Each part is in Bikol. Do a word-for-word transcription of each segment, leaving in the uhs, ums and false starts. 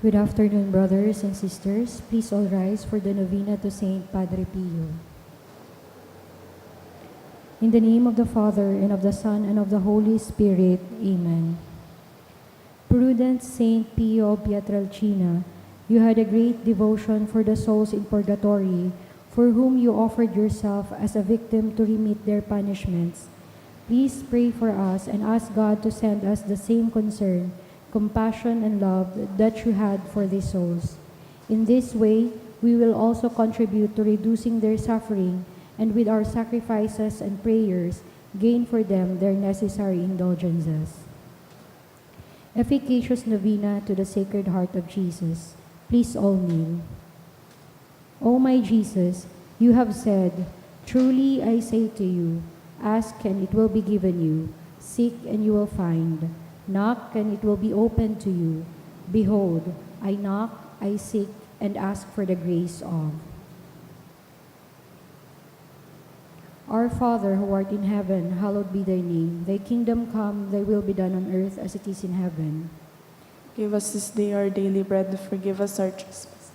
Good afternoon, brothers and sisters. Please all rise for the novena to Saint Padre Pio. In the name of the Father, and of the Son, and of the Holy Spirit. Amen. Prudent Saint Pio of Pietrelcina, you had a great devotion for the souls in purgatory, for whom you offered yourself as a victim to remit their punishments. Please pray for us and ask God to send us the same concern, compassion, and love that you had for these souls. In this way, we will also contribute to reducing their suffering, and with our sacrifices and prayers, gain for them their necessary indulgences. Efficacious Novena to the Sacred Heart of Jesus. Please all kneel. O my Jesus, you have said, "Truly I say to you, ask and it will be given you, seek and you will find, knock and it will be opened to you. Behold, I knock, I seek, and ask for the grace of." Our Father who art in heaven, hallowed be thy name. Thy kingdom come, thy will be done on earth as it is in heaven. Give us this day our daily bread, and forgive us our trespasses,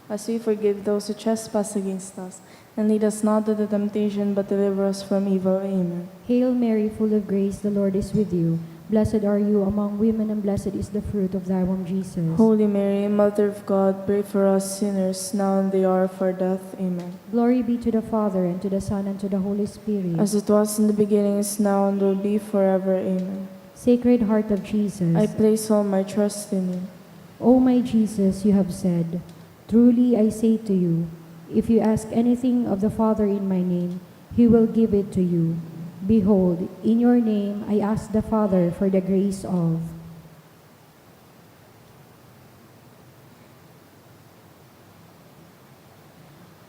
as we forgive those who trespass against us. And lead us not into temptation, but deliver us from evil. Amen. Hail Mary, full of grace, the Lord is with you. Blessed are you among women, and blessed is the fruit of thy womb, Jesus. Holy Mary, Mother of God, pray for us sinners, now and the hour of our death. Amen. Glory be to the Father, and to the Son, and to the Holy Spirit. As it was in the beginning, is now, and will be forever. Amen. Sacred Heart of Jesus. I place all my trust in you. O my Jesus, you have said, "Truly I say to you, if you ask anything of the Father in my name, he will give it to you. Behold, in your name I ask the Father for the grace of."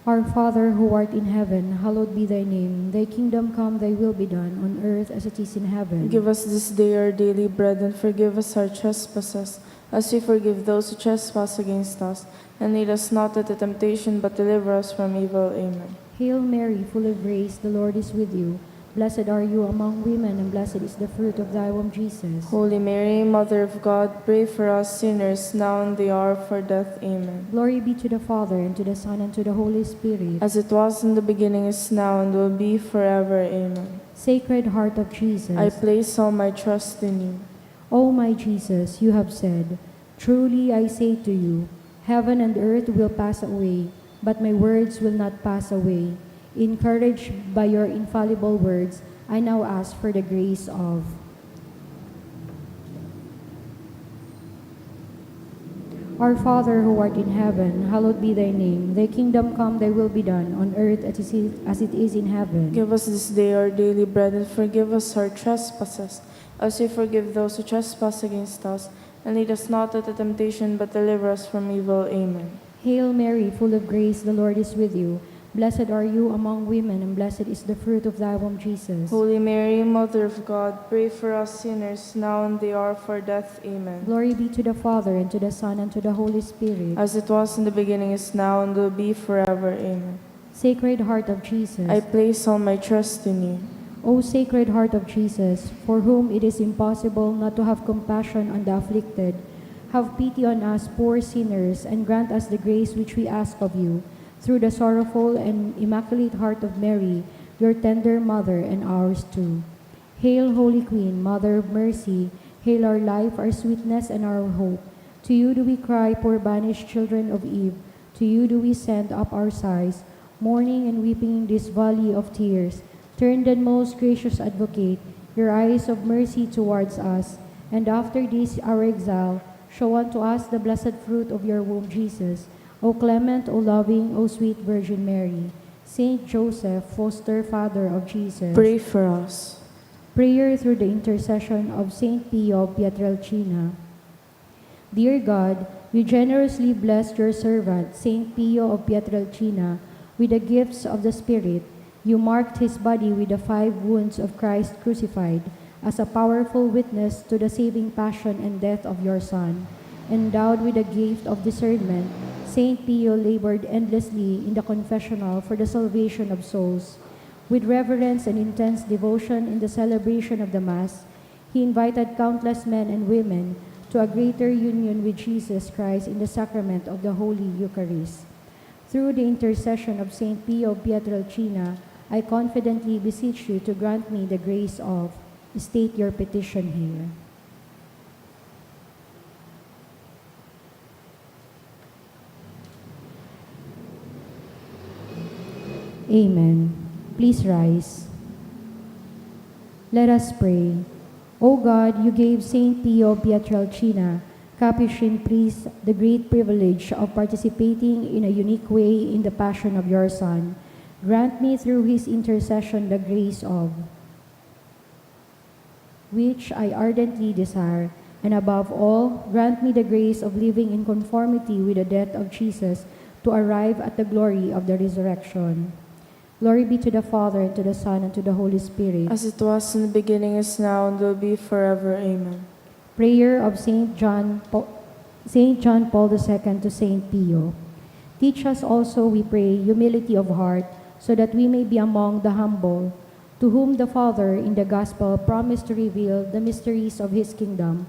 Our Father who art in heaven, hallowed be thy name. Thy kingdom come, thy will be done, on earth as it is in heaven. Give us this day our daily bread, and forgive us our trespasses, as we forgive those who trespass against us. And lead us not into temptation, but deliver us from evil. Amen. Hail Mary, full of grace, the Lord is with you. Blessed are you among women, and blessed is the fruit of thy womb, Jesus. Holy Mary, Mother of God, pray for us sinners, now and the hour of our death. Amen. Glory be to the Father, and to the Son, and to the Holy Spirit. As it was in the beginning, is now, and will be forever. Amen. Sacred Heart of Jesus. I place all my trust in you. O my Jesus, you have said, "Truly I say to you, heaven and earth will pass away, but my words will not pass away." Encouraged by your infallible words, I now ask for the grace of. Our Father who art in heaven, hallowed be thy name. Thy kingdom come, thy will be done, on earth as it is, as it is in heaven. Give us this day our daily bread, and forgive us our trespasses, as we forgive those who trespass against us. And lead us not into temptation, but deliver us from evil. Amen. Hail Mary, full of grace, the Lord is with you. Blessed are you among women, and blessed is the fruit of thy womb, Jesus. Holy Mary, Mother of God, pray for us sinners, now and the hour of our death. Amen. Glory be to the Father, and to the Son, and to the Holy Spirit. As it was in the beginning, is now, and will be forever. Amen. Sacred Heart of Jesus. I place all my trust in you. O Sacred Heart of Jesus, for whom it is impossible not to have compassion on the afflicted, have pity on us poor sinners, and grant us the grace which we ask of you, through the sorrowful and immaculate heart of Mary, your tender mother, and ours too. Hail, Holy Queen, Mother of Mercy, hail our life, our sweetness, and our hope. To you do we cry, poor banished children of Eve, to you do we send up our sighs, mourning and weeping in this valley of tears. Turn then, most gracious Advocate, your eyes of mercy towards us, and after this our exile, show unto us the blessed fruit of your womb, Jesus. O clement, O loving, O sweet Virgin Mary, Saint Joseph, foster father of Jesus. Pray for us. Prayer through the intercession of Saint Pio of Pietrelcina. Dear God, you generously blessed your servant, Saint Pio of Pietrelcina, with the gifts of the Spirit. You marked his body with the five wounds of Christ crucified as a powerful witness to the saving passion and death of your Son. Endowed with the gift of discernment, Saint Pio labored endlessly in the confessional for the salvation of souls. With reverence and intense devotion in the celebration of the Mass, he invited countless men and women to a greater union with Jesus Christ in the sacrament of the Holy Eucharist. Through the intercession of Saint Pio Pietrelcina, I confidently beseech you to grant me the grace of. State your petition here. Amen. Please rise. Let us pray. O God, you gave Saint Pio Pietrelcina, Capuchin priest, the great privilege of participating in a unique way in the passion of your Son. Grant me through his intercession the grace of which I ardently desire, and above all, grant me the grace of living in conformity with the death of Jesus to arrive at the glory of the resurrection. Glory be to the Father, and to the Son, and to the Holy Spirit. As it was in the beginning, is now, and will be forever. Amen. Prayer of Saint John, Paul, Saint John Paul the Second to Saint Pio. Teach us also, we pray, humility of heart, so that we may be among the humble, to whom the Father in the gospel promised to reveal the mysteries of his kingdom.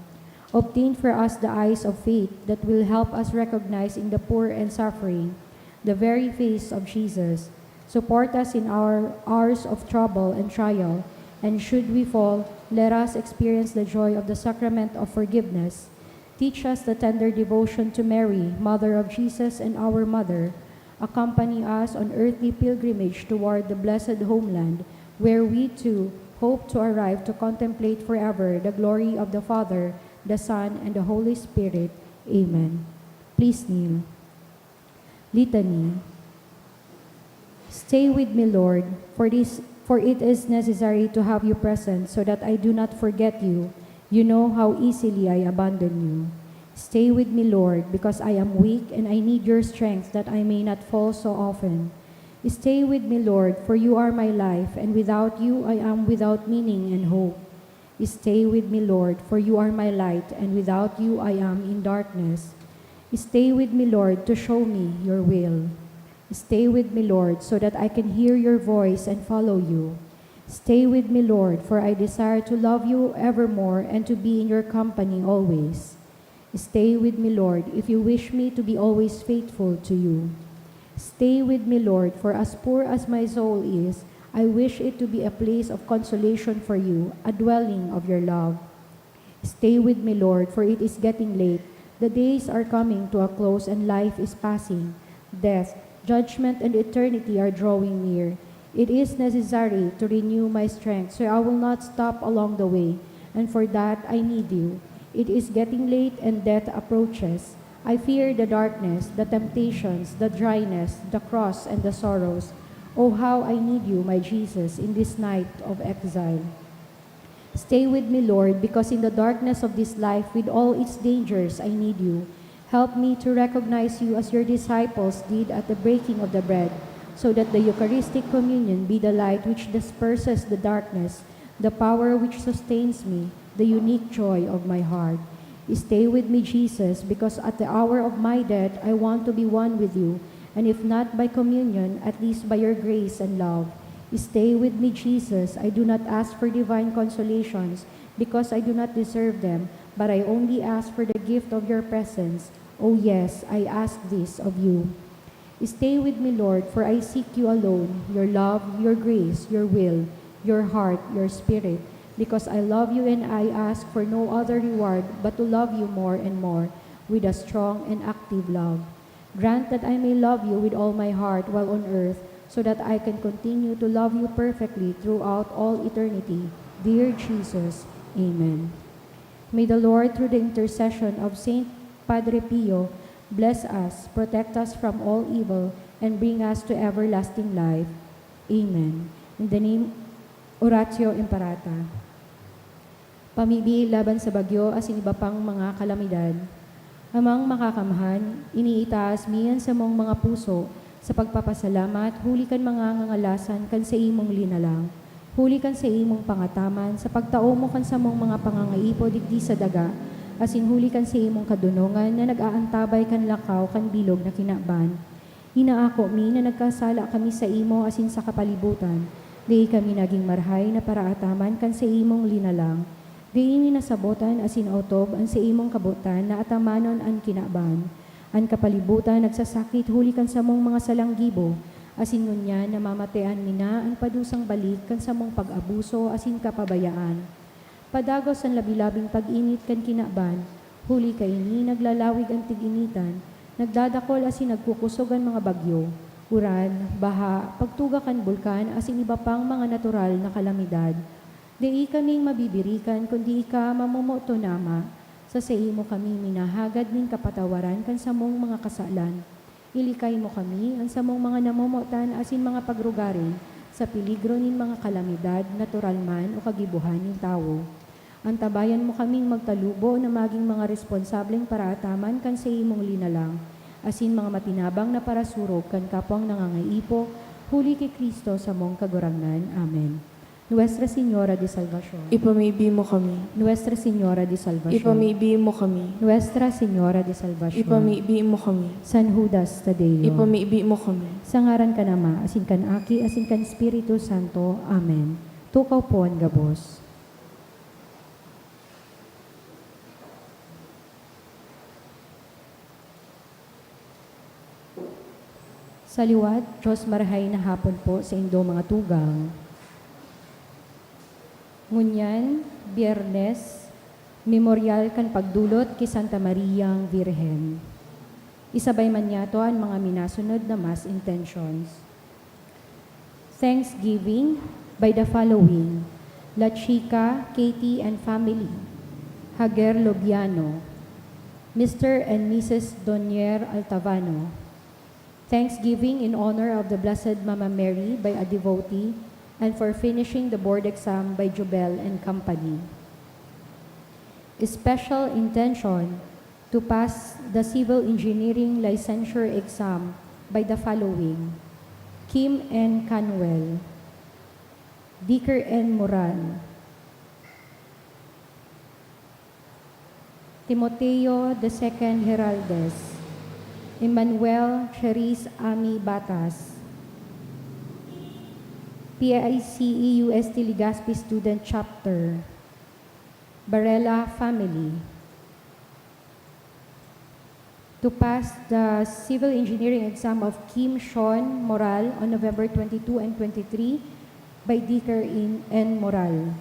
Obtain for us the eyes of faith that will help us recognize in the poor and suffering the very face of Jesus. Support us in our hours of trouble and trial, and should we fall, let us experience the joy of the sacrament of forgiveness. Teach us the tender devotion to Mary, Mother of Jesus and our Mother. Accompany us on earthly pilgrimage toward the blessed homeland, where we too hope to arrive to contemplate forever the glory of the Father, the Son, and the Holy Spirit. Amen. Please kneel. Litany. Stay with me, Lord, for this, for it is necessary to have you present so that I do not forget you. You know how easily I abandon you. Stay with me, Lord, because I am weak and I need your strength that I may not fall so often. Stay with me, Lord, for you are my life, and without you I am without meaning and hope. Stay with me, Lord, for you are my light, and without you I am in darkness. Stay with me, Lord, to show me your will. Stay with me, Lord, so that I can hear your voice and follow you. Stay with me, Lord, for I desire to love you evermore and to be in your company always. Stay with me, Lord, if you wish me to be always faithful to you. Stay with me, Lord, for as poor as my soul is, I wish it to be a place of consolation for you, a dwelling of your love. Stay with me, Lord, for it is getting late. The days are coming to a close and life is passing. Death, judgment, and eternity are drawing near. It is necessary to renew my strength, so I will not stop along the way, and for that I need you. It is getting late and death approaches. I fear the darkness, the temptations, the dryness, the cross, and the sorrows. Oh, how I need you, my Jesus, in this night of exile. Stay with me, Lord, because in the darkness of this life, with all its dangers, I need you. Help me to recognize you as your disciples did at the breaking of the bread, so that the Eucharistic communion be the light which disperses the darkness, the power which sustains me, the unique joy of my heart. Stay with me, Jesus, because at the hour of my death, I want to be one with you, and if not by communion, at least by your grace and love. Stay with me, Jesus. I do not ask for divine consolations, because I do not deserve them, but I only ask for the gift of your presence. Oh yes, I ask this of you. Stay with me, Lord, for I seek you alone, your love, your grace, your will, your heart, your spirit, because I love you and I ask for no other reward but to love you more and more with a strong and active love. Grant that I may love you with all my heart while on earth, so that I can continue to love you perfectly throughout all eternity. Dear Jesus, Amen. May the Lord, through the intercession of Saint Padre Pio, bless us, protect us from all evil, and bring us to everlasting life. Amen. In the name, Oratio Imperata. Pamibi laban sa bagyo asin iba pang mga kalamidad. Amang Makakamhan, iniitaas mi an samong mga puso sa pagpapasalamat huli kan mga ngangalasan kan saimong linalang, huli kan saimong pangataman sa pagtao mo kan samong mga pangangaipo digdi sa daga, asin huli kan saimong kadonongan na nag-aantabay kan lakaw kan bilog na kinaban. Inaako mi na nagkasala kami saimo asin sa kapalibutan, dai kami nagin marahay na paraataman kan saimong linalang. Diin nasabotan asin otob an saimong kabotan na atamanon an kinaban. An kapalibutan nagsasakit huli kan samong mga salang gibo, asin ngunyan namamatean mi na an padusang balik kan samong pag-abuso asin kapabayaan. Padagos an labi-labing pag-init kan kinaban, huli kaini naglalawig an tig-initan, nagdadakol asin nagkukusog an mga bagyo, uran, baha, pagtuga kan bulkan asin iba pang mga natural na kalamidad. Dai kaming mabibirikan kundi ika, mamomoton na Ama. Sa saimo kami minahagad nin kapatawaran kan samong mga kasalan. Ilikay mo kami, an samong mga namomotan asin mga pagrugaring, sa peligro nin mga kalamidad, natural man o kagibohan nin tawo. Antabayan mo kaming magtalubo na magin mga responsableng paraataman kan saimong linalang, asin mga matinabang na parasurog kan kapwang nangangaipo, huli ki Cristo samong Kagurangnan. Amen. Nuestra Señora de Salvacion. Ipamibi mo kami. Nuestra Señora de Salvacion. Ipamibi mo kami. Nuestra Señora de Salvacion. Ipamibi mo kami. San Judas Tadeo. Ipamibi mo kami. Sa ngaran kan Ama, asin kan Aki, asin kan Espiritu Santo. Amen. Tukaw po an gabos. Sa liwat, Diyos marahay na hapon po sa indo mga tugang. Ngunyan, Biyernes, Memoryal kan pagdulot ki Santa Mariang Birhen. Isabay man niyato an mga minasunod na Mass intentions. Thanksgiving by the following: La Chica, Katie and family, Javier Lobiano, Mister and Missus Donier Altavano. Thanksgiving in honor of the Blessed Mama Mary by a devotee and for finishing the board exam by Jubel and Company. Special intention to pass the civil engineering licensure exam by the following: Kim N. Canwell, Dicker N. Moral, Timoteo the Second Heraldes, Emmanuel Cherise Ami Batas, P I C E U S T Legazpi Student Chapter, Barela family. To pass the civil engineering exam of Kim Sean Moral on November twenty-two and twenty-three by Dicker in N. Moral.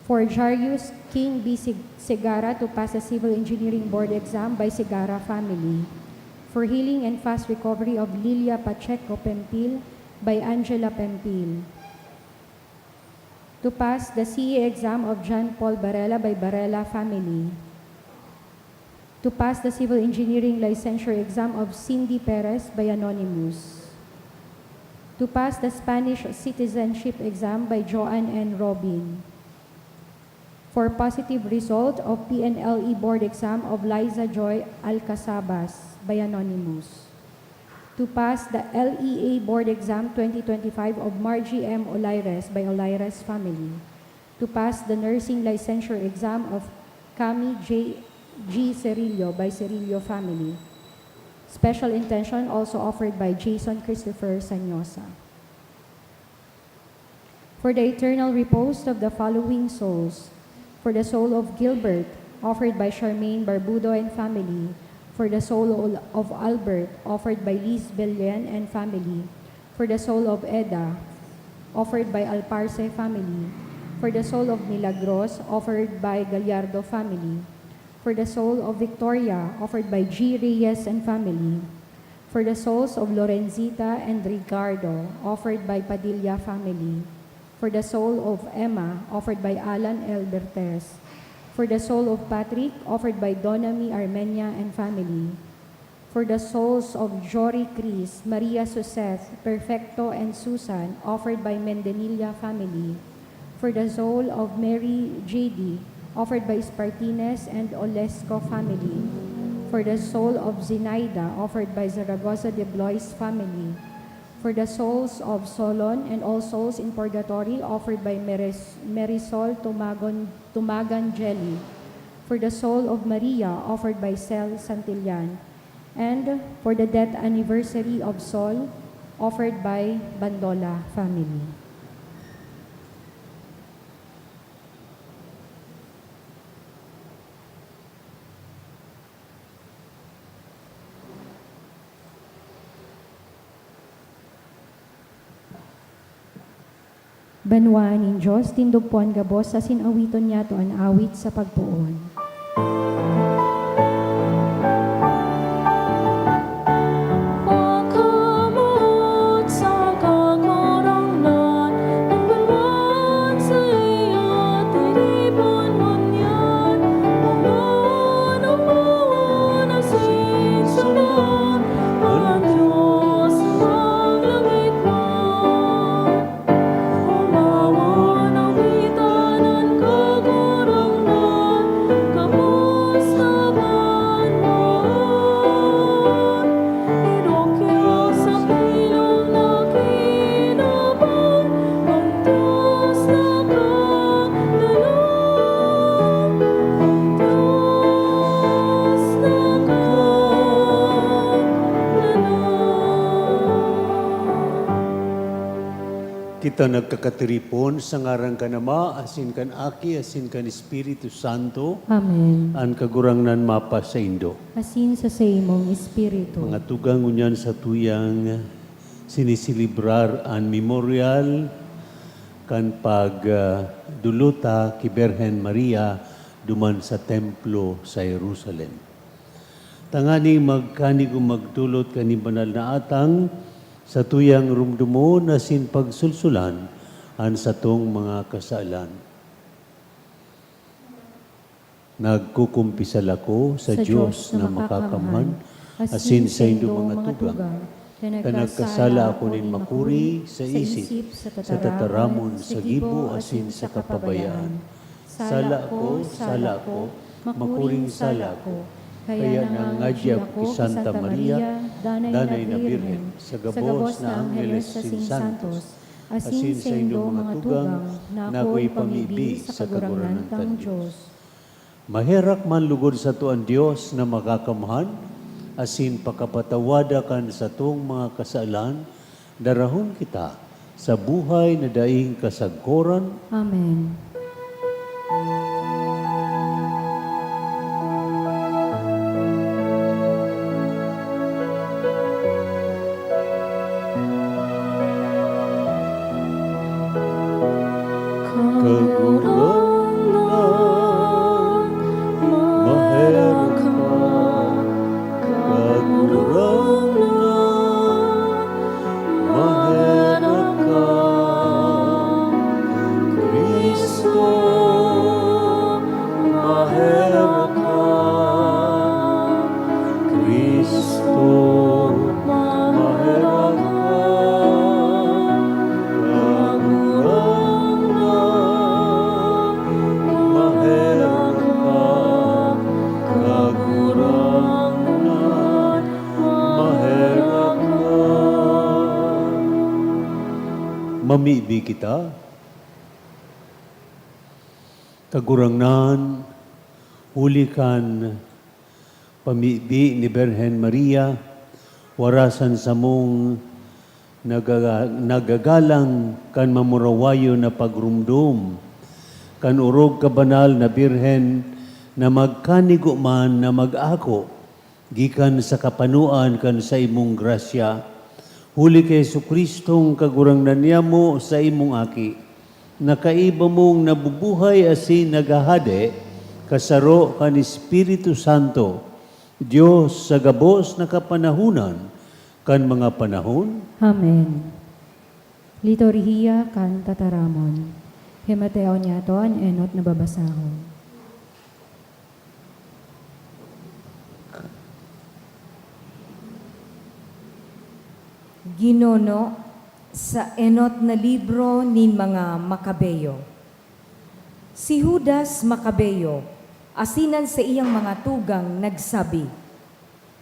For Jarius King B. Sig-, Segarra to pass the civil engineering board exam by Segarra family. For healing and fast recovery of Lilia Pacheco Pempil by Angela Pempil. To pass the C A exam of John Paul Barela by Barela family. To pass the civil engineering licensure exam of Cindy Perez by Anonymous. To pass the Spanish citizenship exam by Joan N. Robin. For positive result of P N L E board exam of Liza Joy Alcasabas by Anonymous. To pass the L E A board exam twenty twenty-five of Margie M. Olaires by Olaires family. To pass the nursing licensure exam of Cami J. G. Cerillo by Cerillo family. Special intention also offered by Jason Christopher Sanyosa. For the eternal repose of the following souls: for the soul of Gilbert, offered by Charmaine Barbudo and family; for the soul of Albert, offered by Liz Belen and family; for the soul of Eda, offered by Alparse family; for the soul of Milagros, offered by Gallardo family; for the soul of Victoria, offered by G. Reyes and family; for the souls of Lorenzita and Ricardo, offered by Padilla family; for the soul of Emma, offered by Alan L. Bertes; for the soul of Patrick, offered by Donna Mi Armenia and family; for the souls of Jory Cris, Maria Suzeth, Perfecto, and Susan, offered by Mendenilla family; for the soul of Mary J D, offered by Spartines and Olesco family; for the soul of Zinaida, offered by Zaragoza de Blois family; for the souls of Solon and all souls in purgatory, offered by Meres-, Marisol Tumagon, Tumagan Jelly; for the soul of Maria, offered by Cel Santillan; and for the death anniversary of Sol, offered by Bandola family. Banwaan nin Dios, tindog po an gabos asin awiton niyato an awit sa pagpoon. Pagkamoot sa Kagurangnan, an banwaan saiya tiripon ngunyan, mga napaon asin samaan, an Dios sa langit man. Humawan ang itanan, Kagurangnan, gabos na banwaan. Idukya sa bilog na kinaban, ang Dios na kagalang, ang Dios na kagalang. Kita nagkakatiripon sa ngaran kan Ama, asin kan Aki, asin kan Espiritu Santo. Amen. An Kagurangnan mapasaindo. Asin sa saimong espiritu. Mga tugang, ngunyan satuyang siniselebrar an memorial kan pag, ah, dulota ki Birhen Maria duman sa templo sa Jerusalem. Tanganing magkanigong magdolot kan banal na atang, satuyang rumdomon asin pagsulsulan an satong mga kasalan. Nagkukumpisal ako sa Sa Dios Dios na na makakamhan, makakamhan, asin asin sa saindo saindo mga mga tugang, tugang, na na nagkasala nagkasala ako ako nin nin makuri makuri sa sa isip, isip, sa sa tataramon, tataramon, sa sa gibo, gibo, asin asin sa sa kapabayaan. kapabayaan. Sala ko, sala ko, makuring sala ko. Kaya nangangadyi ako ki Santa Maria, danay na Birhen, sa gabos na angheles asin santos, asin saindong mga tugang, na akoy pamibi sa Kagurangnan tang Dios. Maherak man lugod sato an Dios na makakamhan, asin pakapatawada kan satong mga kasalan, darahon kita sa buhay na daing kasagkoran. Amen. Kagurangnan, maherak ka. Kagurangnan, maherak ka. Cristo, maherak ka. Cristo, maherak ka. Kagurangnan, maherak ka. Kagurangnan, maherak ka. Mamibi kita. Kagurangnan, huli kan pamibi ni Birhen Maria, warasan samong nagaga-, nagagalang kan mamurawayon na pagrumdom kan orog ka banal na Birhen na magkanigo man na mag-ako gikan sa kapanoan kan saimong grasya. Huli ki Jesu-Cristong Kagurangnan niyamo, saimong Aki, na kaiba mong nabubuhay asin naghahade, kasaro kan Espiritu Santo, Dios sa gabos na kapanahonan kan mga panahon. Amen. Liturhiya kan Tataramon. Himatayaon niyato an enot na babasahon. Ginono sa enot na libro nin mga Macabeo. Si Judas Macabeo, asin an saiyang mga tugang nagsabi,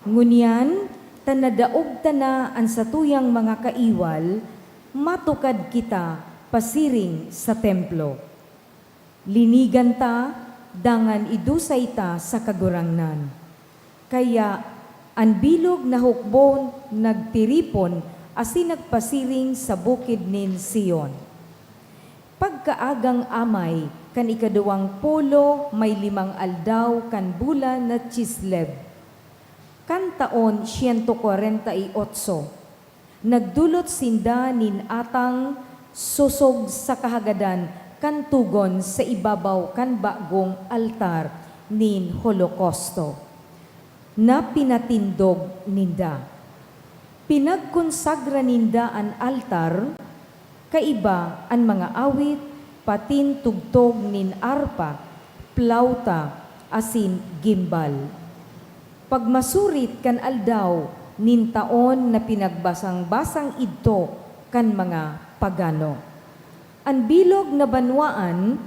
"Ngunyan ta nadaog ta na an satuyang mga kaiwal, matukad kita pasiring sa templo. Linigan ta, dangan idusay ta sa Kagurangnan." Kaya an bilog na hukbo nagtiripon asin nagpasiring sa bukid nin Sion. Pagkaagang amay kan ikaduwang pulo may limang aldaw kan bulan na Chisleb, kan taon siyento kwarenta y otso, nagdolot sinda nin atang sosog sa kahagadan kan togon sa ibabaw kan bagong altar nin holokausto na pinatindog ninda. Pinagkonsagra ninda an altar, kaiba an mga awit, patin tugtog nin arpa, plauta, asin gimbal. Pagmasurit kan aldaw nin taon na pinagbasang-basang idto kan mga pagano. An bilog na banwaan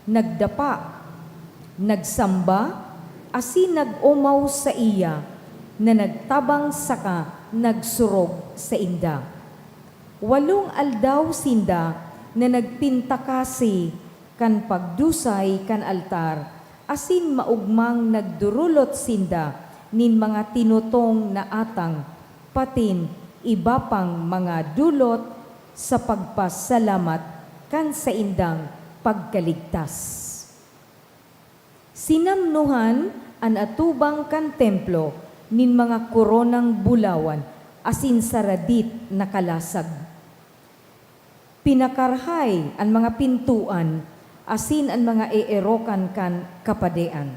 nagdapa, nagsamba, asin nag-omaw saiya na nagtabang saka nagsurog sainda. Walong aldaw sinda na nagpintakasi kan pagdusay kan altar, asin maogmang nagdurulot sinda nin mga tinutong na atang, patin iba pang mga dulot sa pagpasalamat kan saindang pagkaligtas. Sinamnohan an atubang kan templo nin mga koronang bulawan asin saradit na kalasag. Pinakarahay an mga pintoan asin an mga eerokan kan kapadean.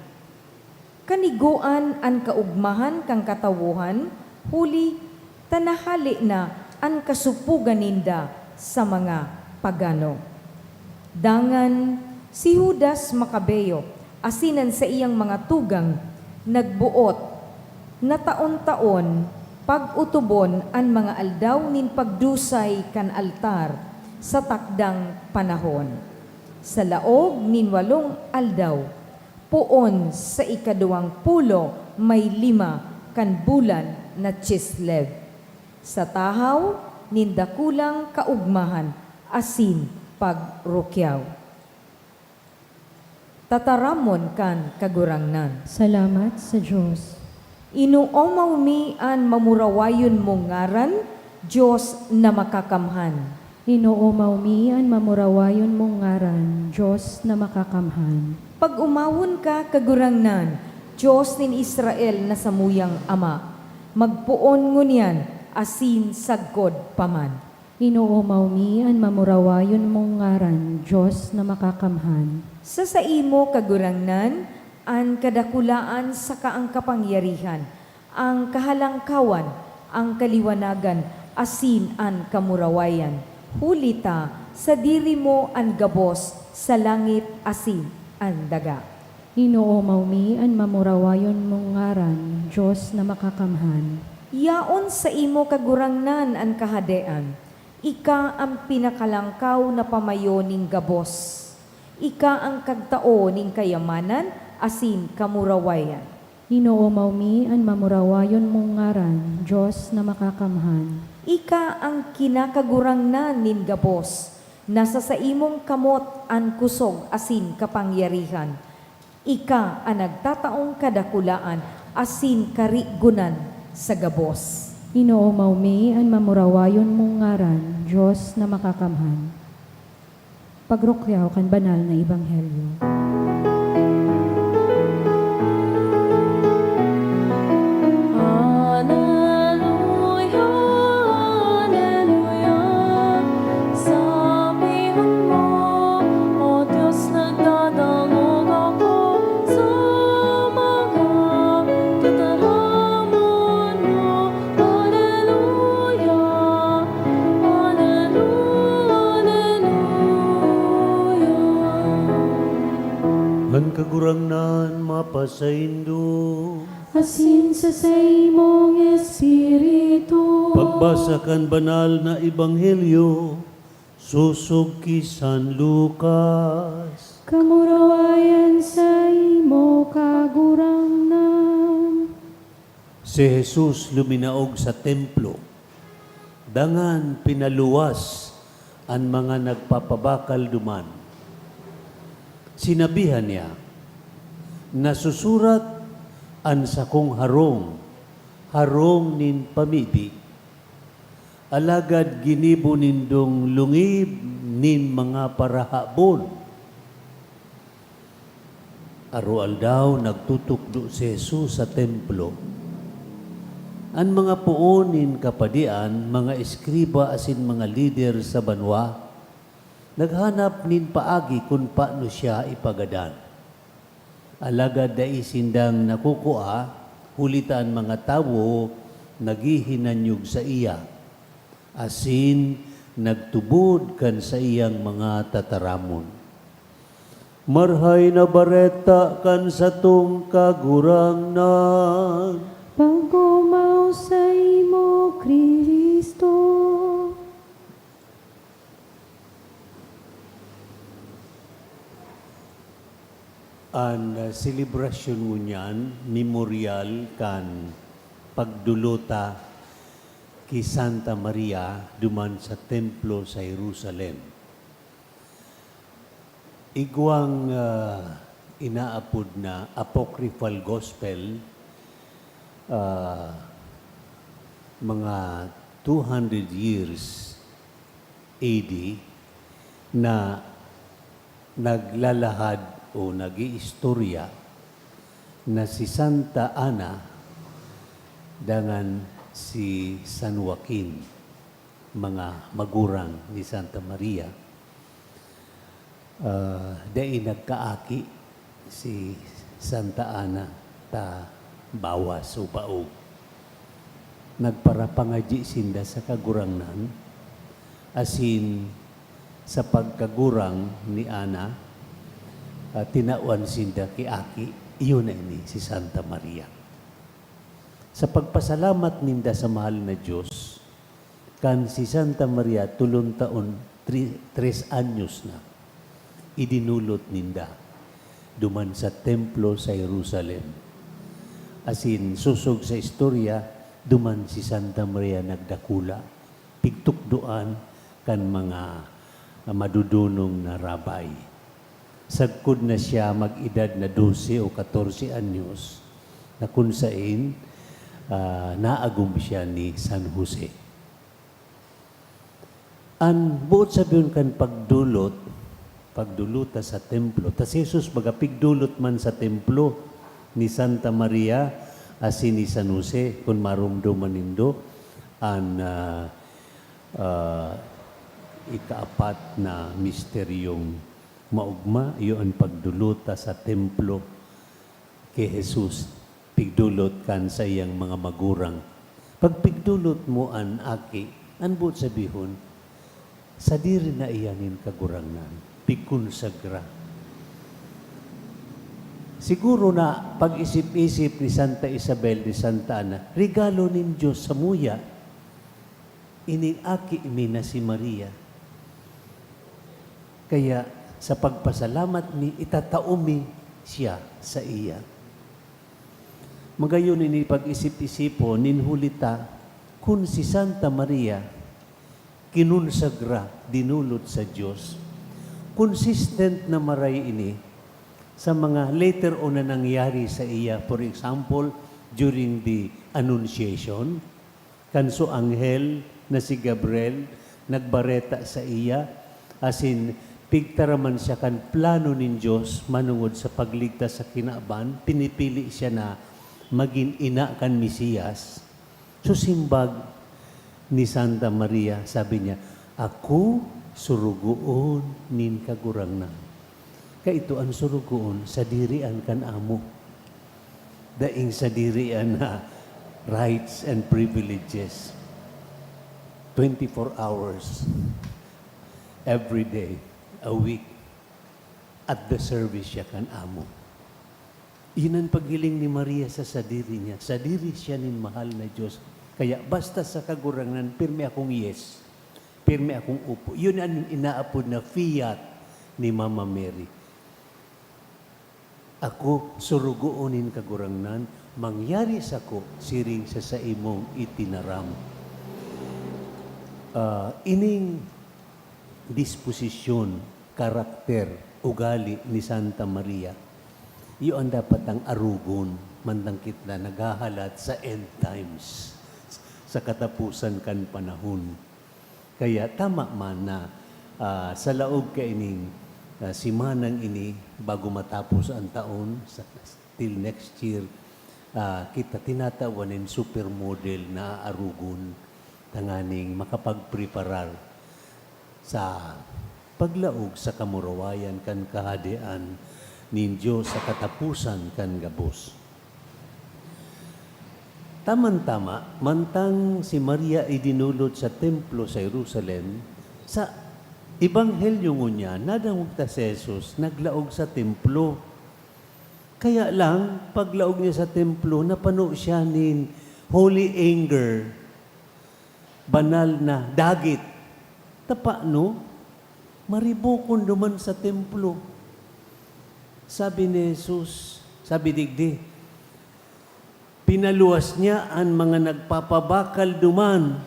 Kanigoan an kaogmahan kan katawohan, huli ta nahale na an kasopogan ninda sa mga pagano. Dangan si Judas Macabeo asin an saiyang mga tugang nagboot na taon-taon pag-otobon an mga aldaw nin pagdusay kan altar sa takdang panahon. Sa laog nin walong aldaw, poon sa ikaduwang pulo may lima kan bulan na Chislev, sa tahaw nin dakulang kaogmahan asin pagrukyaw. Tataramon kan Kagurangnan. Salamat sa Dios. Inoomaw mi an mamurawayon mong ngaran, Dios na makakamhan. Inoomaw mi an mamurawayon mong ngaran, Dios na makakamhan. Pag-omawon ka, Kagurangnan, Dios nin Israel na samuyang Ama, magpoon ngunyan asin sagkod pa man. Inoomaw mi an mamurawayon mong ngaran, Dios na makakamhan. Sa saimo, Kagurangnan, an kadakulaan saka an kapangyarihan, an kahalangkawan, an kaliwanagan, asin an kamurawayan. Huli ta sadiri mo an gabos sa langit asin an daga. Inoomaw mi an mamurawayon mong ngaran, Dios na makakamhan. Yaon saimo, Kagurangnan, an kahadean. Ika an pinakalangkaw na pamayo nin gabos. Ika an kagtao nin kayamanan asin kamurawayan. Inoomaw mi an mamurawayon mong ngaran, Dios na makakamhan. Ika an kinakagurangnan nin gabos. Nasa saimong kamot an kosog asin kapangyarihan. Ika an nagtataong kadakulaan asin karigonan sa gabos. Inoomaw mi an mamurawayon mong ngaran, Dios na makakamhan. Pagrukyaw kan banal na ebanghelyo. Aleluya, aleluya. Sabihon mo, O Dios, nagdadangog ako sa mga tataramon mo. Aleluya, aleluya, aleluya. An Kagurangnan mapasaindo. Asin sa saimong espiritu. Pagbasa kan banal na ebanghelyo sosog ki San Lucas. Kamurawayan saimo, Kagurangnan. Si Jesus luminaog sa templo, dangan pinaluwas an mga nagpapabakal duman. Sinabihan niya, "Nasusurat, 'An sakong harong, harong nin pamibi.' Alagad ginibo nindong lungib nin mga parahabon." Aroaldaw, nagtutukdo si Jesus sa templo. An mga poon nin kapadian, mga eskriba asin mga lider sa banwa, Naghanap nin paagi kun paano siya ipagadan. Alagad dai sindang nakukua, huli ta an mga tawo naghihinanyog saiya, asin nagtubod kan saiyang mga tataramon. Marahay na Bareta kan satong Kagurangnan. Pag-omaw saimo, Cristo. An, ah, selebrasyon ngunyan, memoryal kan pagdolota ki Santa Maria duman sa templo sa Jerusalem. Igwang, ah, inaapod na Apocryphal Gospel, ah, mga two hundred years A D na naglalahad o nag-iistorya na si Santa Ana dangan si San Joaquin, mga magurang ni Santa Maria. Ah, dai nagkaaki si Santa Ana ta bawas o baog. Nagparapangadyi sinda sa Kagurangnan, asin sa pagkagurang ni Ana, ah, tinawan sinda ki aki, iyo na ini, si Santa Maria. Sa pagpasalamat ninda sa mahal na Dios, kan si Santa Maria tolong taon, tri-, tres anyos na, idinulot ninda duman sa templo sa Jerusalem. Asin, sosog sa istorya, duman si Santa Maria nagdakula, pigtukdoan kan mga, ah, madodonong na rabay. Sagkod na siya mag-edad na dose o katorse anyos, na kun saen, ah, naagom siya ni San Jose. An boot sabihon kan pagdolot, pagdolota sa templo, ta si Jesus baga pigdolot man sa templo ni Santa Maria asin ni San Jose, kun maromdoman nindo an, ah, ah, ikaapat na misteryong maogma, iyo an pagdolota sa templo ki Jesus, pigdolot kan saiyang mga magurang. Pag pigdolot mo an aki, an boot sabihon, sadiri na iyan nin Kagurangnan, pigkonsagra. Siguro na pag-isip-isip ni Santa Isabel de Santa Ana, regalo nin Dios samuya ining aki mi na si Maria. Kaya, sa pagpasalamat mi, itatao mi siya saiya. Magayon ini pag-isip-isipon nin huli ta kun si Santa Maria kinonsagra, dinulot sa Dios. Consistent na maray ini sa mga later on na nangyari sa iya. For example, during the Annunciation, kan so anghel na si Gabriel nagbareta saiya, asin pigtaraman siya kan plano nin Dios manongod sa pagligtas sa kinaban, pinipili siya na magin ina kan Mesiyas. So, simbag ni Santa Maria, sabi niya, "Ako surugoon nin Kagurangnan." Kaito an surugoon, sadiri an kan amo. Daing sadiri an, ah, rights and privileges. Twenty-four hours, every day, a week, at the service siya kan amo. Iyan an paghiling ni Maria sa sadiri niya. Sadiri siya nin mahal na Dios. Kaya basta sa Kagurangnan, pirmi akong yes. Pirmi akong opo. Yun an inaapod na fiat ni Mama Mary. "Ako, surugoon nin Kagurangnan, mangyari sako siring sa saimong itinaram." Ah, ining disposisyon, karakter, ugali ni Santa Maria, iyo an dapat tang arogon, mantang kita naghahalat sa end times, sa kataposan kan panahon. Kaya tama man na, ah, sa laog kaining, ah, semanang ini, bago matapos an taon, sa, till next year, ah, kita tinatawan nin supermodel na aarogon tanganing makapagpreparar sa paglaog sa kamurawayan kan Kahadean nin Dios sa kataposan kan gabos. Taman-tama, mantang si Maria idinulot sa templo sa Jerusalem, sa Ebanghelyo ngunyan, nadangog ta si Jesus naglaog sa templo. Kaya lang, paglaog niya sa templo, napano siya nin holy anger, banal na dagit. Tapano, maribokon duman sa templo. Sabi ni Jesus, sabi digdi, pinaluwas niya an mga nagpapabakal duman.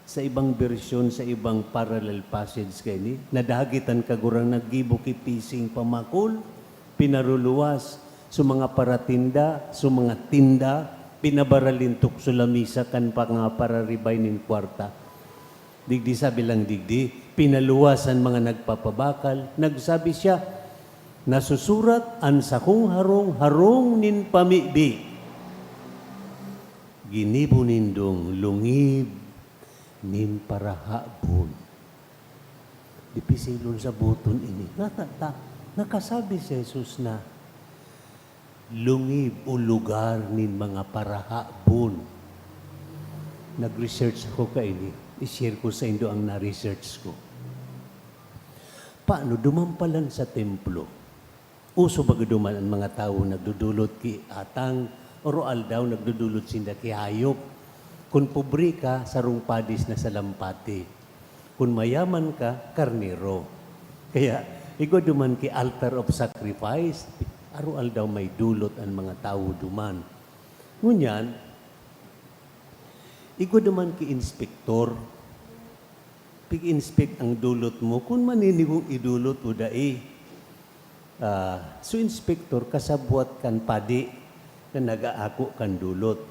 Sa ibang bersyon, sa ibang parallel passage kaini, nadagit an Kagurang naggibo ki pising pamakol, pinaruluwas, so mga paratinda, so mga tinda, pinabaralintok so lamisa kan mga pararibay nin kwarta. Digdi sabi lang digdi, pinaluwas an mga nagpapabakal, nagsabi siya, "Nasusurat an sakong harong, harong nin pamibi. Ginibo nindong lungib nin parahabon." Dipisilon saboton ini. Nata-, ta-, nakasabi si Jesus na lungib o lugar nin mga parahabon. Nag-research ako kaini. I-share ko saindo ang na-research ko. Paano duman pa lang sa templo? Uso baga duman an mga tawo nagdudulot ki atang, oro-aldaw nagdudulot sinda ki hayop. Kun pobre ka, sarong padis na salampati. Kun mayaman ka, karnero. Kaya, igwa duman ki altar of sacrifice, aro-aldaw may dulot an mga tawo duman. Ngunyan, igwa duman ki inspektor. Pig-inspect an dulot mo, kun maninigong idulot o dai. Ah, so inspektor, kasabwat kan padi na nag-aako kan dulot.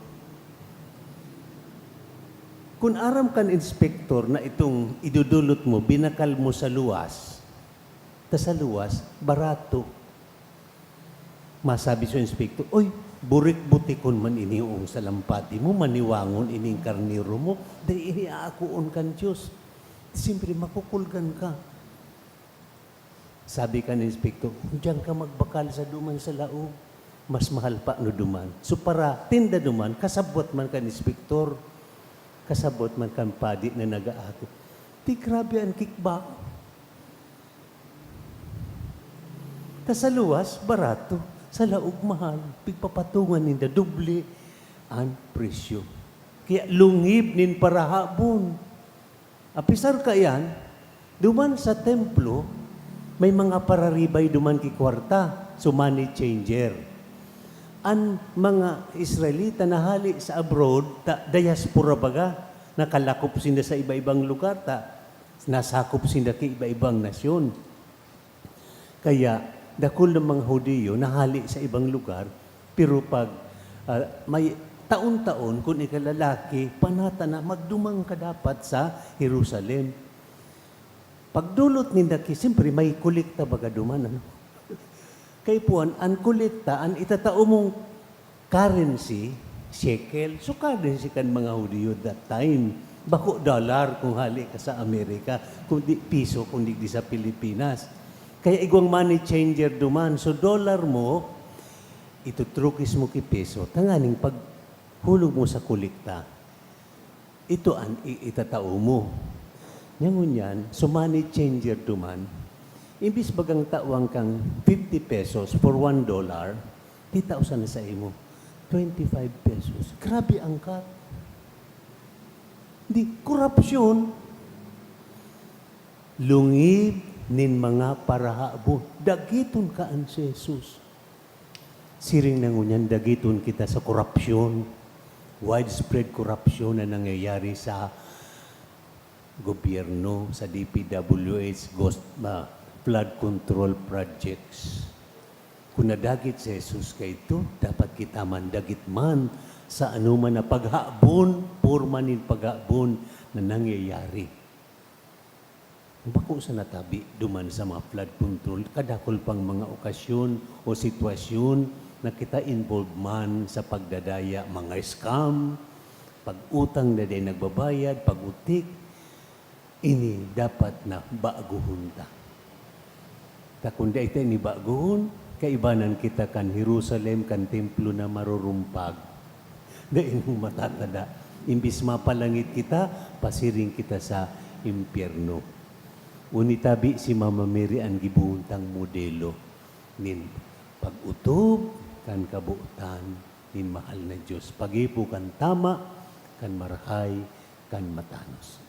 Kun aram kan inspektor na itong idudulot mo, binakal mo sa luwas, ta sa luwas, barato. Masabi sa inspektor, "Oy, burik-butikon man ini ang salampati mo, maniwangon ining karnero mo, dai ini aakoon kan Dios. Siyempre, makukulgan ka." Sabi kan inspektor, "Diyan ka magbakal sa duman sa laog. Mas mahal pa no duman." So, paratinda duman, kasabwat man kan inspektor, kasabwat man kan padi na nag-aako. Di grabe an kikba. Ta sa luwas, barato. Sa laog, mahal. Pigpapatungan ninda, doble an presyo. Kaya lungib nin parahabon. Apisar kaiyan, duman sa templo, may mga pararibay duman ki kwarta, so money changer. An mga Israelita na hale sa abroad, ta, diaspora baga, nakalakop sinda sa iba-ibang lugar, ta, nasakop sinda ki iba-ibang nasyon. Kaya, dakul na mga Judio na hale sa ibang lugar, pero pag, ah, may taon-taon, kun ika lalaki, panata na, magduman ka dapat sa Jerusalem. Pagdulot ninda ki, siyempre, may kolekta baga duman, ano? Kaipuhan, an kolekta, an itatao mong currency, shekel. So, currency kan mga Judio that time. Bako dollar kung hale ka sa Amerika, kundi piso kung digdi sa Pilipinas. Kaya igwang money changer duman. So, dollar mo, itutrukis mo ki piso, tanganing paghulog mo sa kolekta. Ito an i-, itatao mo. Nya ngunyan, so money changer duman, imbis bagang tawan kang fifty pesos for one dollar, titao sana sa imo, twenty-five pesos. Grabe ang cut. Di, korupsyon. Lungib nin mga parahabon. Dagiton ka an si Jesus. Siring na ngunyan, dagiton kita sa korupsyon. Widespread korupsyon na nangyayari sa gobyerno, sa D P W H, ghost, ah, flood control projects. Kun nadagit si Jesus kaidto, dapat kita man dagit man sa anoman na paghabon, porma nin paghabon na nangyayari. Bako sa natabi duman sa mga flood control, kadakul pang mga okasyon o sitwasyon na kita involved man sa pagdadaya, mga scam, pag-utang na dai nagbabayad, pag-utik. Ini dapat na baguhon ta. Ta kun dai ta ini baguhon, kaibanan kita kan Jerusalem, kan templo na marurumpag. Dai nang matatada. Imbis mapalangit kita, pasiring kita sa impyerno. Uni tabi si Mama Mary an gibohon tang modelo nin pag-otob kan kabotan nin mahal na Dios, paggibo kan tama, kan marahay, kan matanos.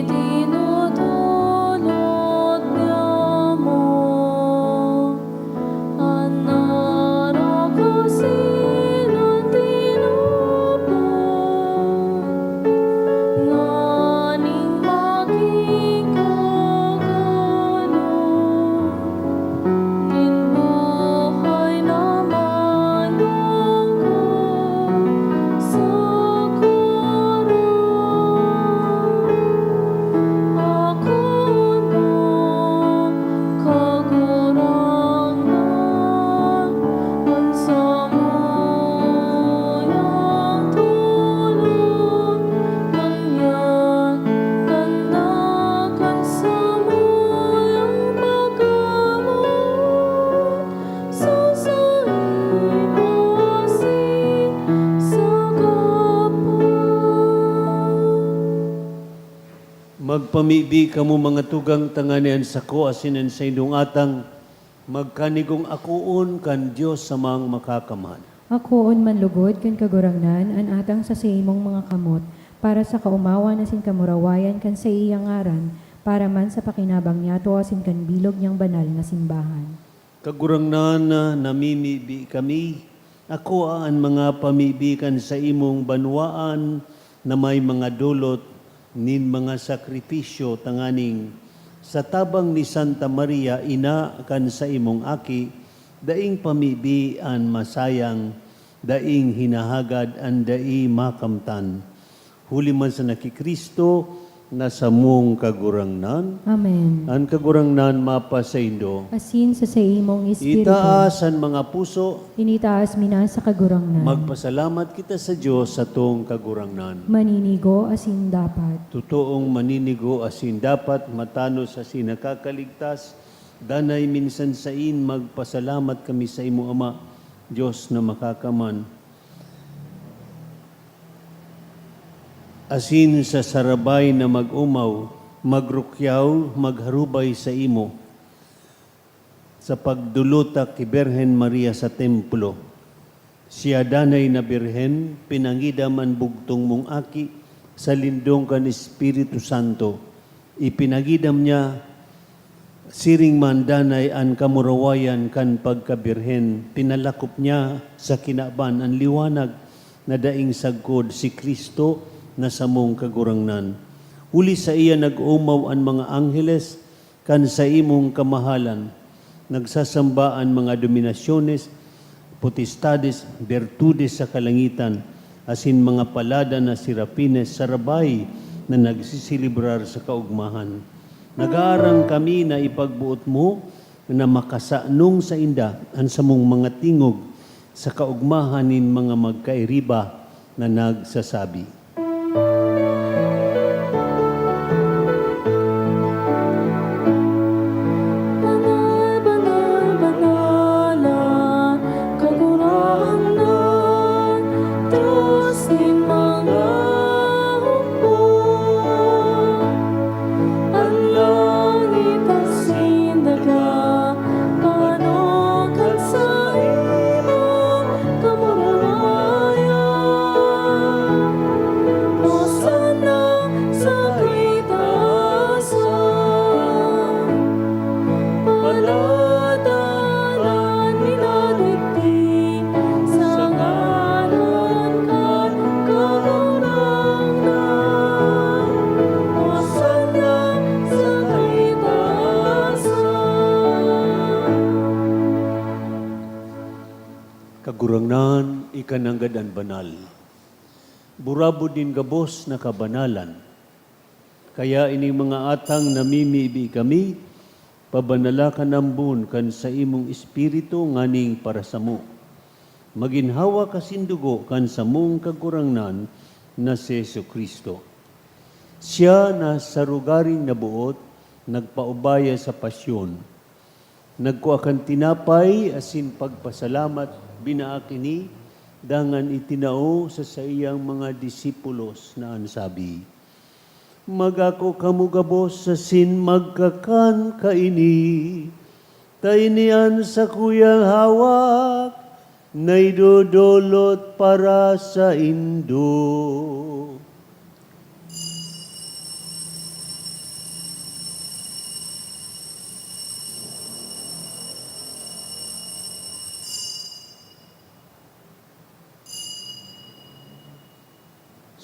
Itinutulod niya mo an narakasin na tinapon, nganing maging kagano nin buhay na manongko sa Kagurangnan. Ako na, Kagurangnan, an samuyang tulong, ngunyan tanda kan samuyang pag-abot sa saimo asin sa Ama. Magpamibi kamo, mga tugang, tanganing an sako asin an saindong atang magkanigong akoon kan Dios Amang Makakamhan. Akoon man logod kan Kagurangnan an atang sa saimong mga kamot, para sa kaomawan asin kamurawayan kan saiyang ngaran, para man sa pakinabang niyato asin kan bilog niyang banal na simbahan. Kagurangnan, namimibi kami, akoa an mga pamibi kan saimong banwaan na may mga dolot nin mga sakripisyo, tanganing sa tabang ni Santa Maria, ina kan saimong Aki, daing pamibi an masayang, daing hinahagad an dai makamtan. Huli man sana ki Cristo na samong Kagurangnan. Amen. An Kagurangnan mapasaindo. Asin sa saimong espiritu. Itaas an mga puso. Initaas mi na sa Kagurangnan. Magpasalamat kita sa Dios, satong Kagurangnan. Maninigo asin dapat. Totoong maninigo asin dapat, matanos asin nakakaligtas, danay minsan sain magpasalamat kami saimo, Ama, Dios na Makakaman. Asin sa sarabay na mag-omaw, magrukyaw, magharubay saimo, sa pagdolot ta ki Birhen Maria sa templo. Siya danay na birhen, pinangidam an bugtong mong Aki sa lindong kan Espiritu Santo. Ipinagidam niya, siring man danay an kamurawayan kan pagkabirhen, pinalakop niya sa kinaban an liwanag na daing sagkod, si Cristo na samong Kagurangnan. Huli saiya nag-omaw an mga angheles kan saimong kamahalan. Nagsasamba an mga dominasyones, potestades, birtudes sa kalangitan, asin mga palada na serafines sarabay na nagseselebrar sa kaogmahan. Nagaarang kami na ipagboot mo na makasanong sainda an samong mga tingog sa kaogmahan nin mga magkairiba na nagsasabi. Banal, banal, banal an Kagurangnan, Dios nin mga hukbo. An langit asin daga, panukan sa imo kamurawayan. Kagurangnan, ika nanggad an banal. Burabod nin gabos na kabanalan. Kaya ining mga atang namimibi kami, pabanala ka nambon kan saimong Espiritu nganing parasamo. Maginhawa ka sindugo kan samong Kagurangnan na si Jesu-Cristo. Siya na sa rogaring naboot, nagpaubaya sa pasyon. Nagkua kan tinapay asin pagpasalamat, binaak ini, dangan itinao sa saiyang mga disipulos na an sabi, "Mag-ako kamo gabos asin magkakan kaini, ta ini an sakuyang hawak na idodolot para saindo."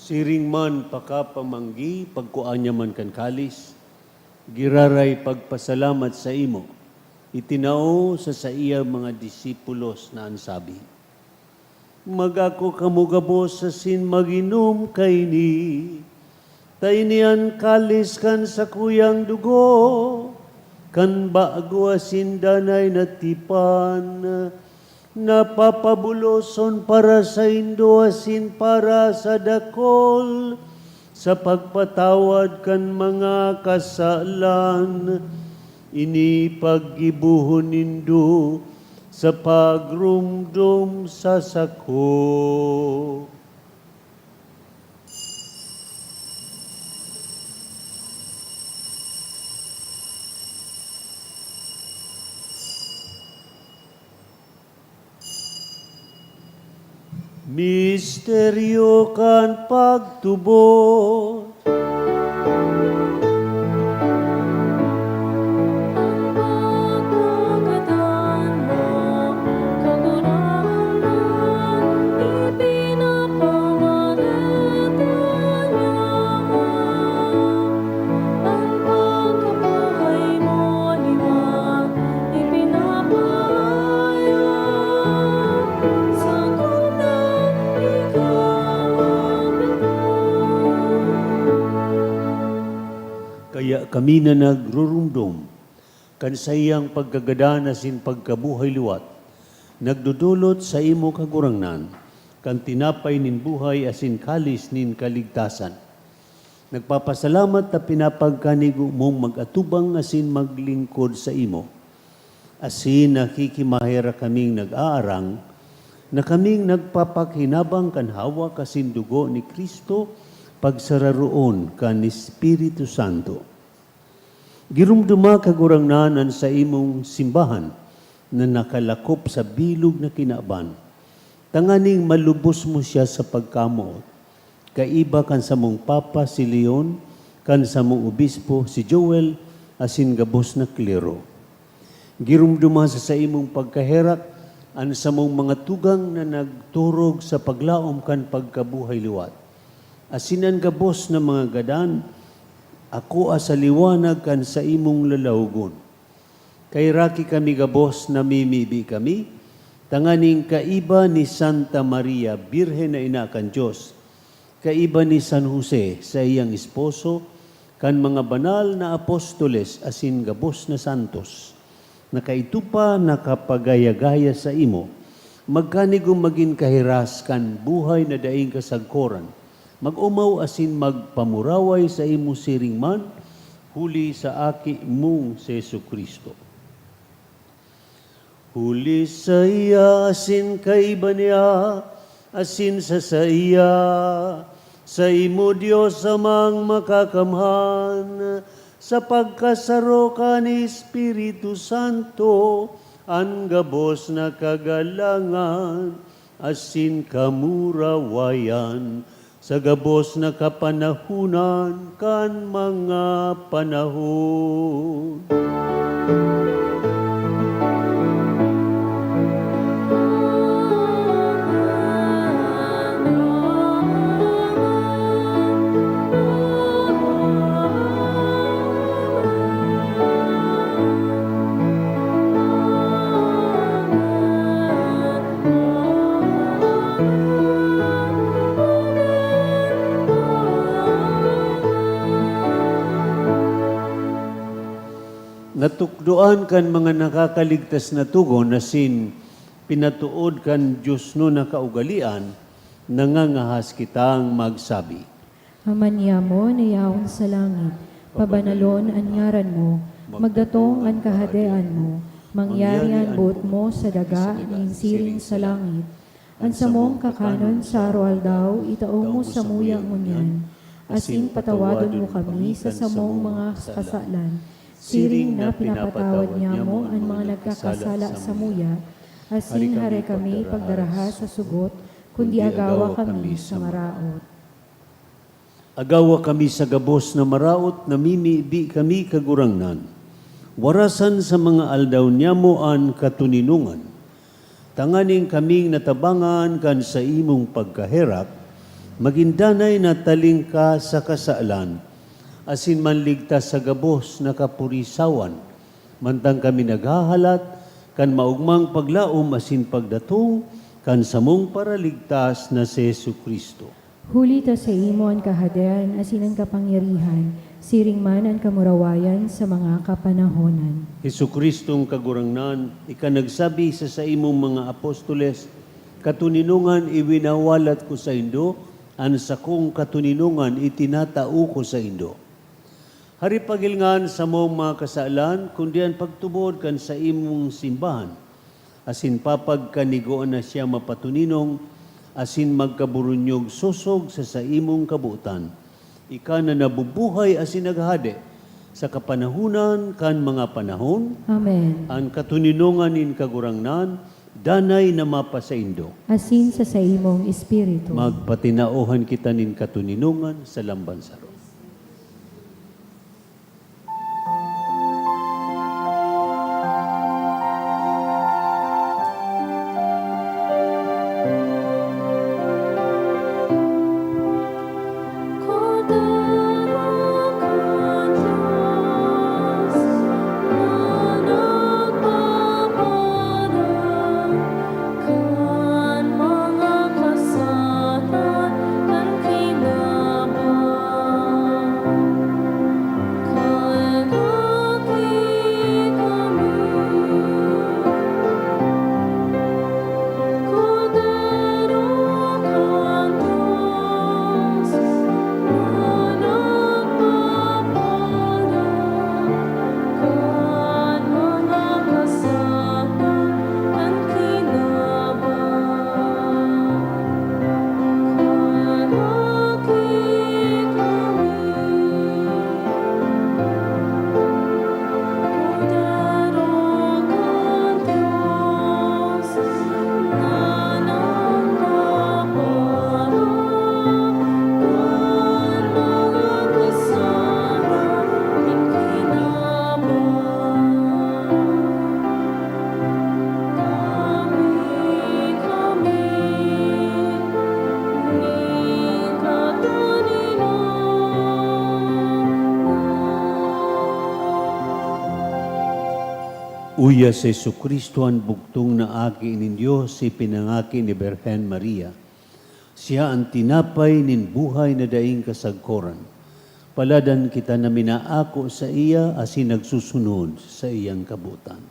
Siring man pakapamanggi, pagkua niya man kan kalis, giraray pagpasalamat saimo, itinao sa saiyang mga disipulos na an sabi, "Mag-ako kamo gabos asin mag-inom kaini, ta ini an kalis kan sakuyang dugo, kan bago asin danay na tipan, napapabuloson para saindo asin para sa dakul, sa pagpatawad kan mga kasalan. Ini paggibohon nindo sa pagromdom sa sako." Misteryo kan pagtubod. An pagkagadan mo, Kagurangnan, ipinapangarotan niya mo. An pagkabuhay mo, liwat, ipinapahayag, sagkod na ikaw magdakop. Kaya kami na nagrurumdom kan saiyang pagkagadan asin pagkabuhay liwat, nagdodolot saimo, Kagurangnan, kan tinapay nin buhay asin kalis nin kaligtasan. Nagpapasalamat ta pinapagkanigo mong mag-atubang asin maglingkod saimo. Asin nakikimaherak kaming nag-aarang na kaming nagpapakinaban kan hawak asin dugo ni Cristo, pagsararoon kan Espiritu Santo. Giromdoma, Kagurangnan, an saimong simbahan na nakalakop sa bilog na kinaban, tanganing malubos mo siya sa pagkamoot, kaiba kan samong Papa si Leon, kan samong Obispo si Joel, asin gabos na klero. Giromdoma sa saimong pagkaherak an samong mga tugang na nagturog sa paglaom kan pagkabuhay liwat, asin an gabos na mga gadan, akoa sa liwanag kan saimong lalawogon. Kaheraki kami gabos, namimibi kami, tanganing kaiba ni Santa Maria, Birhen na Ina kan Dios, kaiba ni San Jose, saiyang esposo, kan mga banal na apostoles asin gabos na santos, na kaidto pa nakapagaya-gaya saimo, magkanigong magin kahiras kan buhay na daing kasagkoran, mag-omaw asin magpamuraway saimo siring man, huli sa Aki mong si Jesu-Cristo. Huli saiya asin kaiba niya, asin sa saiya, saimo, Dios Amang Makakamhan, sa pagkasaro kan Espiritu Santo, an gabos na kagalangan asin kamurawayan, sa gabos na kapanahonan kan mga panahon. Natukdoan kan mga nakakaligtas na togon asin pinatood kan diosnon na kaugalean, nangangahas kitang magsabi. Ama niamo na yaon sa langit, pabanalon an ngaran mo, magdatong an kahadean mo, mangyari an boot mo sa daga nin siring sa langit. An samong kakanon sa aroaldaw, itao mo samuya ngunyan, asin patawadon mo kami sa samong mga kasalan, siring na pinapatawad niamo an mga nagkakasala samuya, asin hare kami pagdaraha sa sugot, kundi agawa kami sa maraot. Agawa kami sa gabos na maraot, namimibi kami, Kagurangnan. Warasan sa mga aldaw niamo an katoninongan, tanganing kaming natabangan kan saimong pagkaherak, magin danay na talingka sa kasalan, asin manligtas sa gabos na kapurisawan, mantang kami naghahalat kan maogmang paglaom asin pagdatong kan samong Paraligtas na si Jesu-Cristo. Huli ta saimo an kahadean asin an kapangyarihan, siring man an kamurawayan sa mga kapanahonan. Jesu-Cristong Kagurangnan, ika nagsabi sa saimong mga apostoles, "Katoninongan iwinawalat ko saindo, an sakong katoninongan itinatao ko saindo." Hari pagilngan samong mga kasalan, kundi an pagtubod kan saimong simbahan, asin papagkanigoan na siya mapatoninong asin magkaburunyog sosog sa saimong kabotan. Ika na nabubuhay asin naghahade sa kapanahonan kan mga panahon. Amen. An katoninongan nin Kagurangnan, danay na mapasaindo. Asin sa saimong espiritu. Magpatinaohan kita nin katoninongan sa lamban saro. Kan mga kasalan kan kinaban, kan aki kami, Kordero kan Dios na nagpapara kan mga kasalan kan kinaban. Uya si Jesu-Cristo an bugtong na Aki nin Dios, ipinangaki ni Birhen Maria. Siya an tinapay nin buhay na daing kasagkoran. Paladan kita na minaako saiya asin nagsusunod sa iyang kabotan.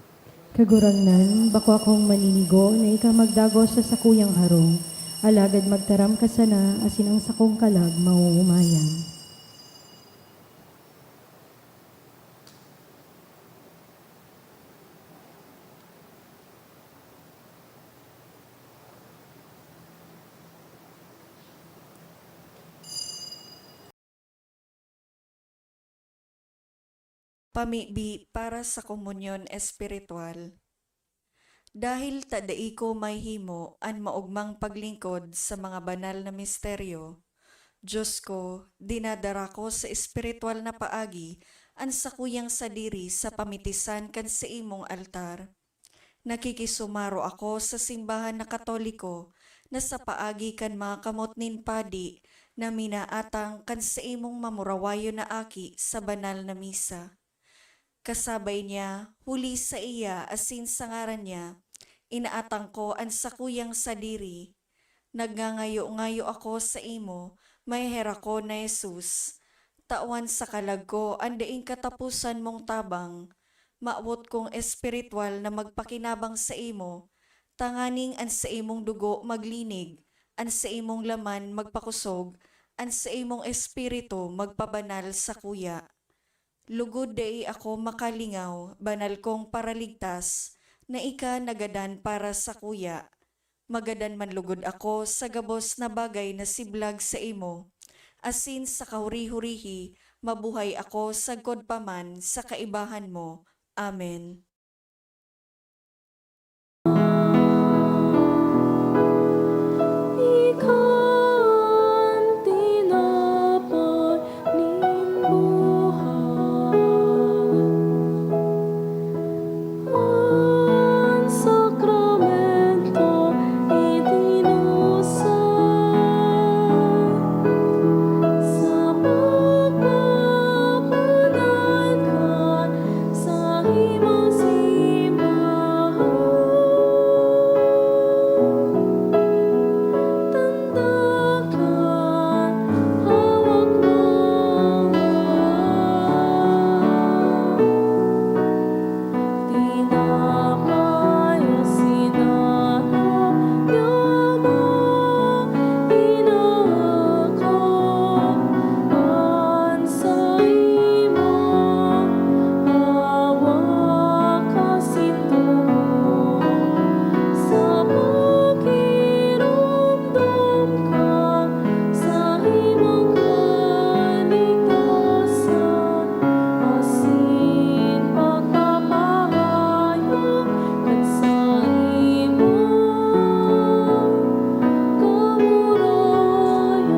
Kagurangnan, bako akong maninigo na ika magdagos sa sakuyang harong, alagad magtaram ka sana asin an sakong kalag maoomayan. Pamibi para sa komunyon espiritual. Dahil ta dai ko mahimo an maogmang paglingkod sa mga banal na misteryo, Dios ko, dinadara ko sa espiritual na paagi an sakuyang sadiri sa pamitisan kan saimong altar. Nakikisumaro ako sa simbahan na Katoliko na sa paagi kan mga kamot nin padi na minaatang kan saimong mamurawayon na aki sa banal na misa. Kasabay niya, huli saiya asin sa ngaran niya, inaatang ko an sakuyang sadiri. Nagngangayo-ngayo ako saimo, maheherakon na Jesus. Tawan sa kalag ko an daing kataposan mong tabang. Mawot kong espiritual na magpakinabang saimo, tanganing an saimong dugo maglinig, an saimong laman magpakosog, an saimong espiritu magpabanal sakuya. Lugod dai ako makalingaw, banal kong Paraligtas, na ika nagadan para sakuya. Magadan man lugod ako sa gabos na bagay na siblag saimo, asin sa kahuri-hurihi mabuhay ako sagkod pa man sa kaibahan mo. Amen. Ika an tinapay nin buhay. An sakramento itinusay sa pagpapanan kan saimong simbahan. Tanda kan hawak mo. Tinapay asin alak, dugo, inaako an saimong hawak asin dugo, sa pagiromdom kan saimong kaligtasan asin pagpapahayag kan saimong kamurayan.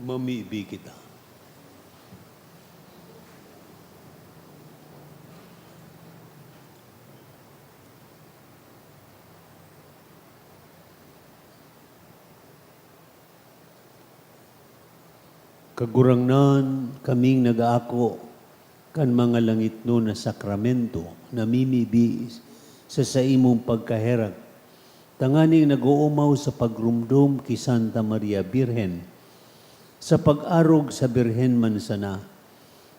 Mamibi kita. Kagurangnan, kaming nag-aako kan mga langitnon na sakramento, namimibi sa saimong pagkaherak, tanganing nag-oomaw sa pagromdom ki Santa Maria Birhen, sa pag-arog sa Birhen man sana,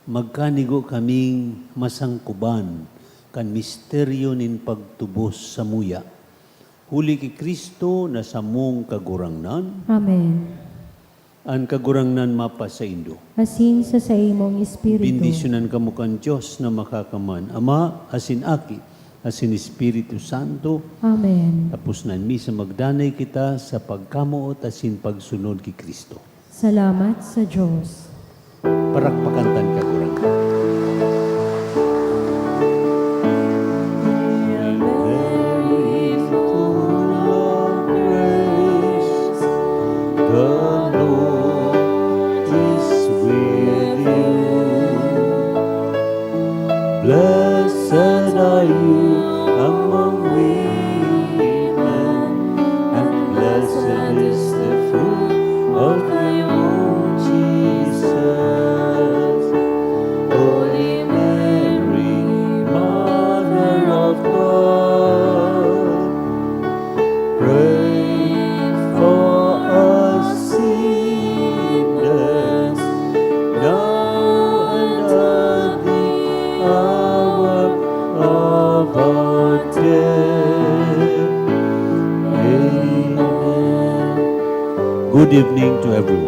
magkanigo kaming masangkoban kan misteryo nin pagtubos samuya. Huli ki Cristo na samong Kagurangnan. Amen. An Kagurangnan mapasaindo. Asin sa saimong espiritu. Bendisyonan kamo kan Dios na Makakaman, Ama, asin Aki, asin Espiritu Santo. Amen. Tapos na an misa, magdanay kita sa pagkamoot asin pagsunod ki Cristo. Salamat sa Dios. Parakpakan tan Kagurangnan. Hail Mary, full of grace, the Lord is with you. Blessed are you among women, and blessed is the fruit of your womb, Jesus. Holy Mary, Mother of God, pray for us sinners, now and at the hour of our death. Amen. Good evening to everyone.